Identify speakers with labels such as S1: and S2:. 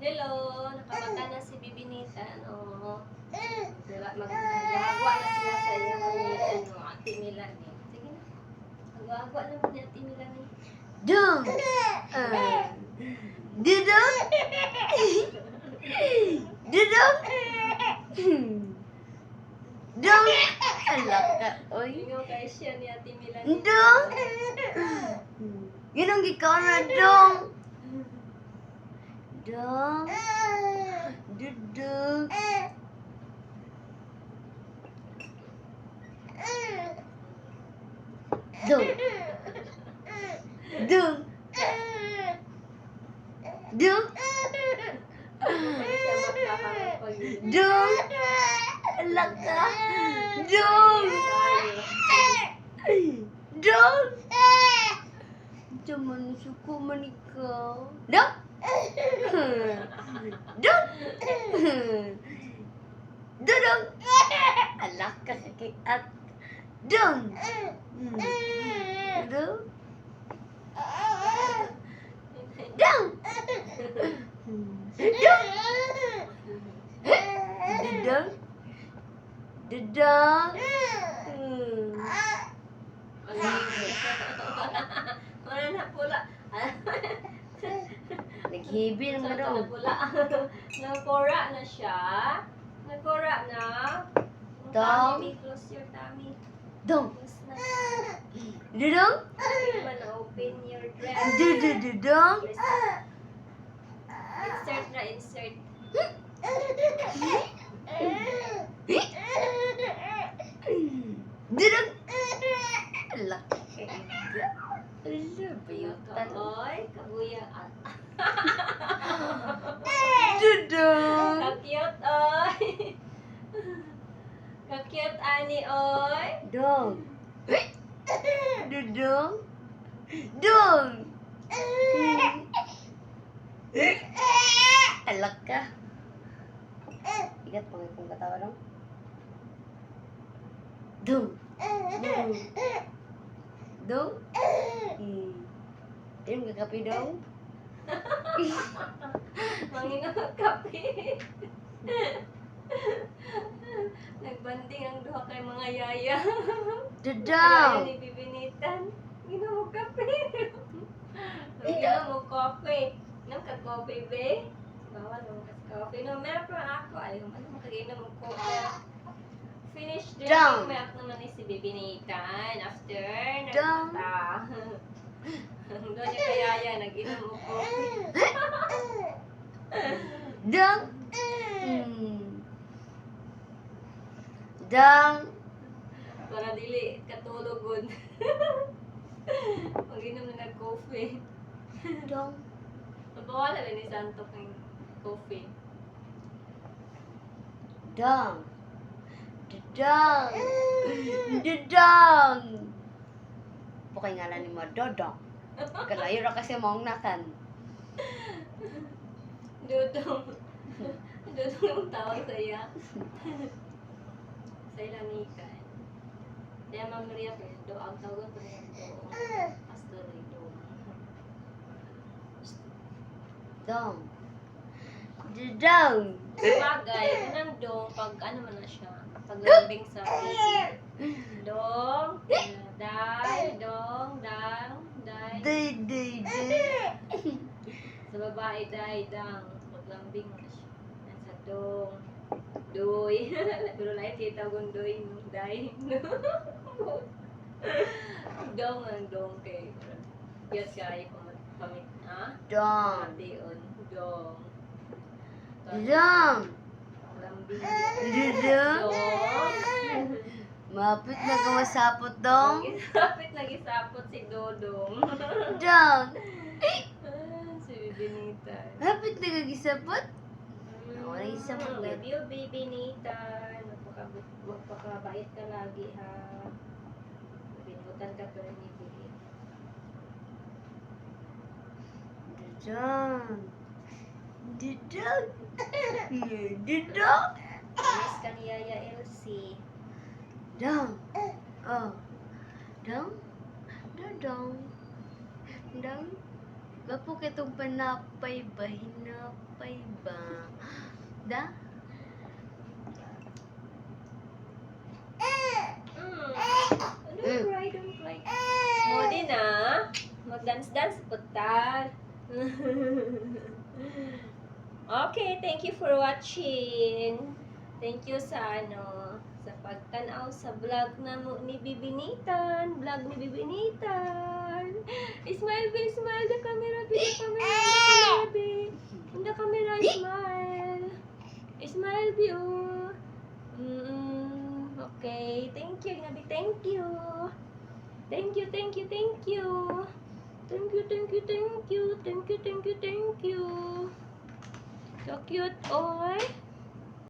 S1: Hello, nakamata na si Bibi Nathan. Oh. Diba, magagawa na sila sa iyang ni ano, Ate Melanie. Sige na. Magagawa na ni Ate Melanie.
S2: Dong. Dudong. Dudong. Dong. Ala ka, oy.
S1: Ingaw kay siya ni Ate Melanie.
S2: Dong. Yun ang ikaw na dong. Dong. Dudong. Dong. Dong. Dong.
S1: Siya magkakaroon pag
S2: Dong. Ala ka. Dong. Dong. Cuman suko man ikaw. Dong. Dong. Dudong. Ala ka kay at. Dong. Dong. Dong. Dong. Dudong. Dudong.
S1: Wala na pula.
S2: Naghibi
S1: Saan
S2: naman
S1: ka
S2: daw.
S1: na pula? Nagkora na siya. Nagkora na. Ang
S2: Dong.
S1: tummy, close your tummy.
S2: Dong.
S1: Close na.
S2: Dudong.
S1: Open man, open your dress.
S2: Dudududong.
S1: Insert na, insert.
S2: Dudong. Ala ka. Ala, bayutan.
S1: Oy, kabuya.
S2: Dudong.
S1: Ka-cute, oy. Ka-cute, ani, oy.
S2: Dong. Dudong. Dong. Ala ka. Igat pa kung katawa dong. Dong. Dong. Dong. Di mo kakape dong.
S1: Manginom og kape. Nagbanding ang duha kay mga yaya. Yaya
S2: Dudong.
S1: ni Bibi Nathan. Ginom og kape. Ginom og coffee. Inom ka coffee, be? Bawal mo kasi coffee. No, meron pa ako. Ayaw, ano makaginom og coffee. Finish drinking
S2: Dong.
S1: milk naman ni si Bibi Nathan. After,
S2: Dong.
S1: nagmata. Doon niya kay yaya, nag-inom og coffee.
S2: Dong. Dong.
S1: Para dili katulog. Mag-inom na ng coffee.
S2: Dong.
S1: Mabawalan na ni Santo ng coffee.
S2: Dong. Dudong. Dudong. Pukay ngalan ni mo, Dodong. Kalayo ra kasi mong nakan.
S1: Dudong. Dudong yung tawag sa iya. Sa ilamikan. Kaya Ma'am Maria, do, ang tawag ko niya do. Pastor do.
S2: Dong. Dudong.
S1: Sabagay, unang dong, pag ano man na siya, pag lambing sa baby. Dong, day, dong, dang, day.
S2: Day, day, day.
S1: Sa babae, day, dang. Paglambing mo na siya. Yan sa dong. Doy. Pero lahat kita kung doy, no? Day. Dong ang dong kay. Yes, kaya pamit, ha?
S2: Dong.
S1: Pamation. Dong.
S2: Dudong.
S1: Lambing.
S2: Dudong.
S1: Dong.
S2: Mapit na ka masapot, dong.
S1: Gisapit na gisapot si Dodong.
S2: Dong.
S1: Ah, si Bibi Nathan.
S2: Mapit na ka gisapot? Wala isang
S1: Love you, Baby Nathan. Magpakabait ka lagi, ha. Binutan ka pero ni Bibi.
S2: Dudong. Dudong. Dudong.
S1: Miss ka ni Yaya Elsie.
S2: Dong. Oh. Dong. Dudong. Dong. Gwapo kay tong panapay ba? Hinapay ba? Da?
S1: Don't cry, don't cry. Mo din ah. Mag-dance-dance po ta. Okay, thank you for watching. Thank you sa ano, sa pagtanaw sa vlog na mo ni Bibinitan. Vlog ni Bibinitan. Smile, be, smile. The camera, be, the camera, the camera, be. In the camera, smile. Smile, be, oh. Okay, thank you, Nabi. Thank you. Thank you, thank you, thank you. Thank you, thank you, thank you. Thank you, thank you, thank you. So cute, oy.